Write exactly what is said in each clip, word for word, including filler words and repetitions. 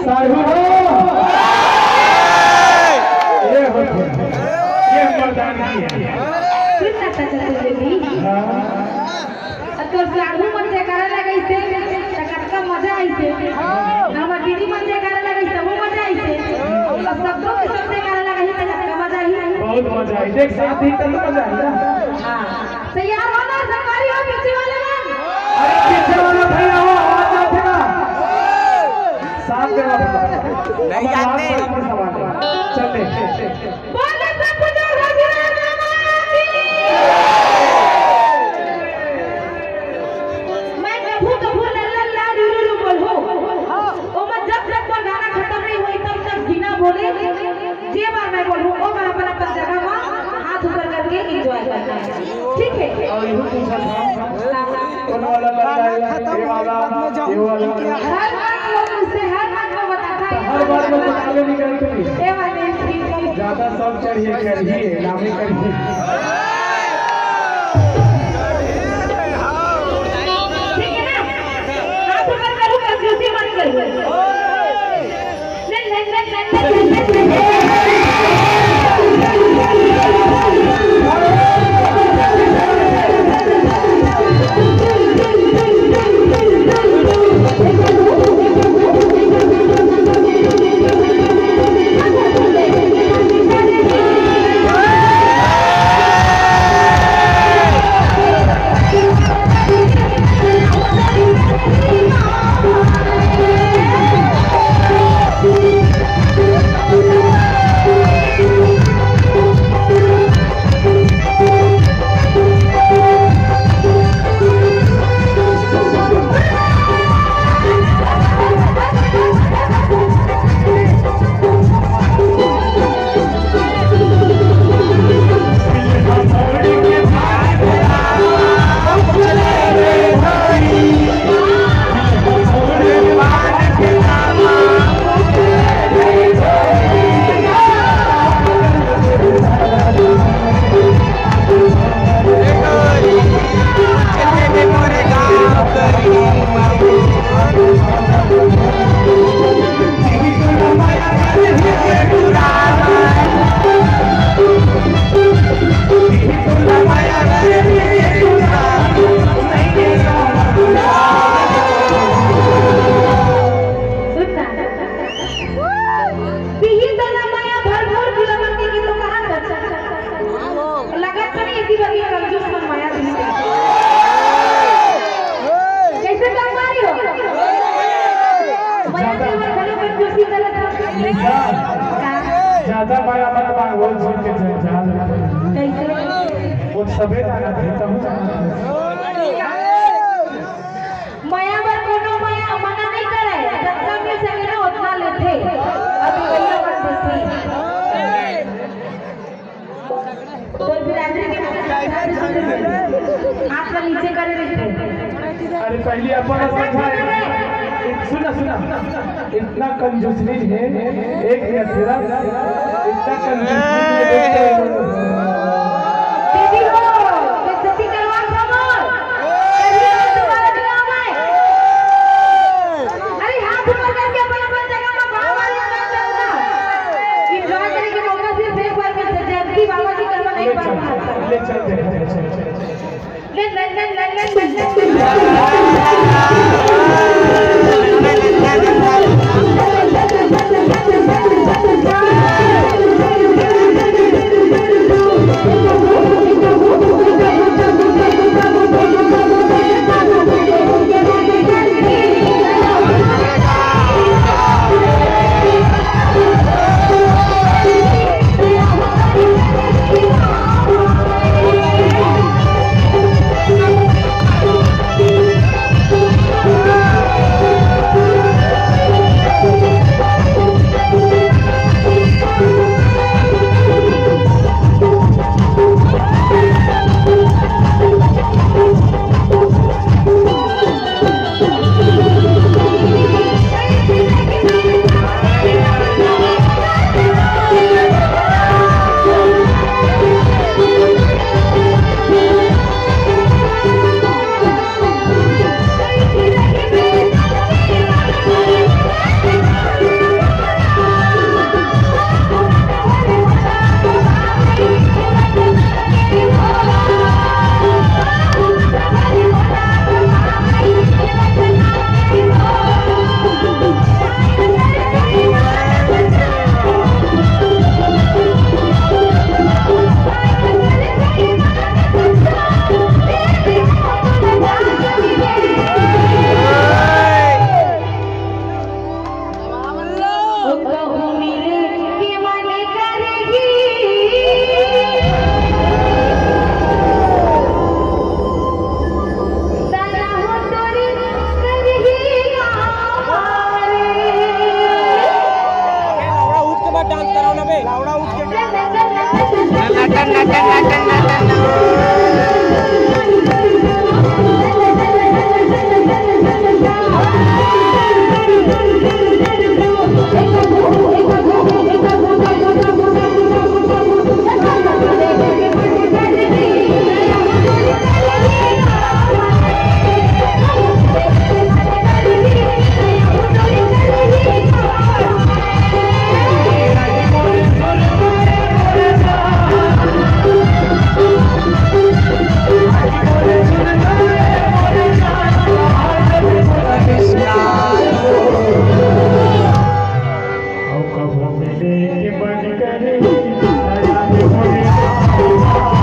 साढ़ू हो। ये हो, ये मर्दानगी है। सुन ना, चाचा, तू बेटी। हाँ। अब तोर साढ़ू मन जयकारा लगाइसे, त कतका मजा आइसे। हमर दीदी मन जयकारा लगाइसे, तबो मजा आइसे। अब सबो के सब जयकारा लगाही, त कतका मजा आही। बहुत मजा आही। एक साथ ही त मजा आही ना। हाँ। तैयार हो ना, संगवारी हो, पीछे वाले मन? अरे, पीछे वाला भैया हो, आवाज ना उठेगा। साथ में वापस। नहीं हमारा जाते। लास्ट पर सवाल है। चलते। बोल दे, सब कुछ हो, राजीव राम की। मैं कभू कभू लल्ला ला रू रू रू बोलहूँ। ओमा जब तक मोर गाना खतम नहीं होई, तब तक बिना बोले जे बार मैं बोलहूँ, ओ बार अपन अपन जगह मा हाथ ऊपर करके एंजॉय करना है, ठीक है? और यही पूछा था, हाँ। कौन वाला लल्ला है, ये वाला, ये वाला? हर बात को पूछते, हर बात को बताता है। तो हर बात में बता लेनी चाहिए तुम्हें। ये वाले ठीक है। ज्यादा सब चढ़िए, चढ़िए, नामी करिए। ठीक है ना? हाथ ऊपर करो, कंजूसी मत करो। सुनना। पिही तना माया भरपूर दिया मन के गीत कहाँ बचा? लगत तो नहीं इसी बार ये कंजूस मन माया दिही। कैसे काम आ रही हो? माया के मन घलो कंजूसी करत हो। ज्यादा माया मत मांगो, छोड़ के जंजाल। कैसे? वो सबे जाना थे, तब जाना थे। मया बर कोनो मया मना नहीं करे, जतका मिल सके ना, उतना लेथे। अभी भैया बर देथे। तो बिरादरी के हाथ ला नीचे करे रहिथे। अरे, पहली अपन समझा है। सुना, सुना। इतना कंजूस नहीं है, एक मिनट, तेरा इतना कंजूस नहीं है, देखते हैं। दीदी हो, बेइज्जती करवा खबर। अरे, हाथ ऊपर करके अपन अपन जगह पर बाबा वाली तरफ चलना। Enjoy करने के मौका सिर्फ एक बार मिलता है, जयंती बाबा की तरफ एक बार मिलता है। ले चल, ले चल, ले चल, ले चल।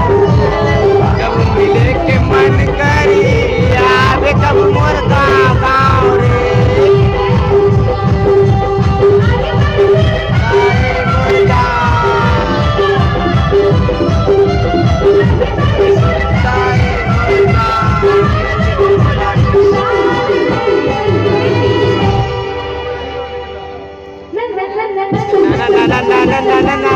कब मिले के मन करी, आवे कब मोर गाँव, गाँव रे। आवे मोर गाँव। आवे मोर गाँव।